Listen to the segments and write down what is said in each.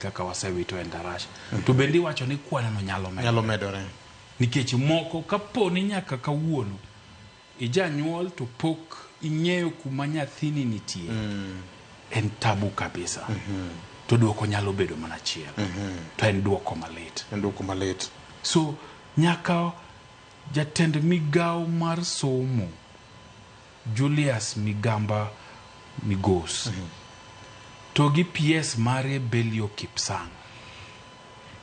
Kaka wasewito e Ndarasha. To bende iwacho ni kwaneno nyalo medore. Nyalo medore. Nikech moko kapo ni nyaka kawuono ijanyuol to pok ing'eyo kuma nyathini nitie, en tabu kabisa. To duoko nyalo bedo mana achiel. To en duoko malit. En duoko malit. So nyaka jatend migawo mar somo Julius Migamba Migos to gi PS mare Belio Kipsang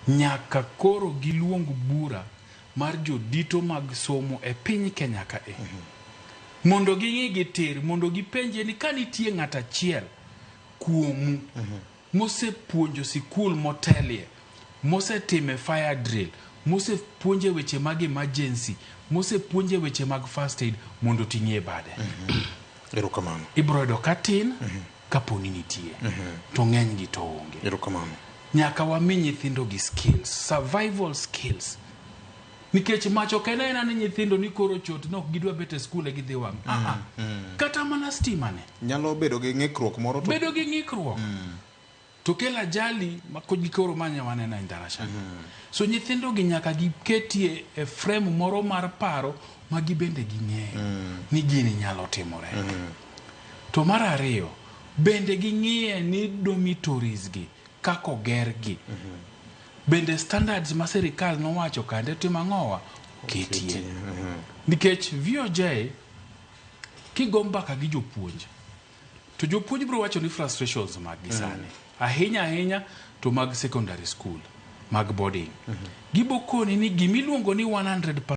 nyaka koro giluong bura mar jodito mag somo e piny Kenya kae mondo ging'i gitir mondo gipenje ni ka nitie ng'at achiel kuomu mosepuonjo sikul motelie, mosetime fire drill, mosepuonje weche mag emergency, mosepuonje weche mag first aid mondo oting'ie bade. Erokamano. Ibro yudo ka tin kapo ni nitie to ng'enygi to onge. Erokamano. Nyaka wami nyithindo gi skills, survival skills. Nikech mach ok en aena ni nyithindo ni koro chot ni ok gidwa bet e skul e gidhi wang'. Ah, ah. Kata mana stima ne. Nyalo bedo gi ng'ikruok moro to Bedo gi ng'ikruok. To kelo ajali ma koro manya waneno e Ndarasha. So nyithindo gi nyaka giketie e frame moro mar paro ma gibende ging'eyo ni gini nyalo timore. To mar ariyo, bende ging'iye ni dormitories gi kaka ogergi. Bende standards ma sirikal nowacho kande timo ang'owa ketie. Nikech VOJ kigo mbaka gi jopuonj to jopuonj biro wacho ni frustrations mag gi sani ahinya ahinya to mag secondary school mag boarding gibo koni ni gimiluongo ni 100.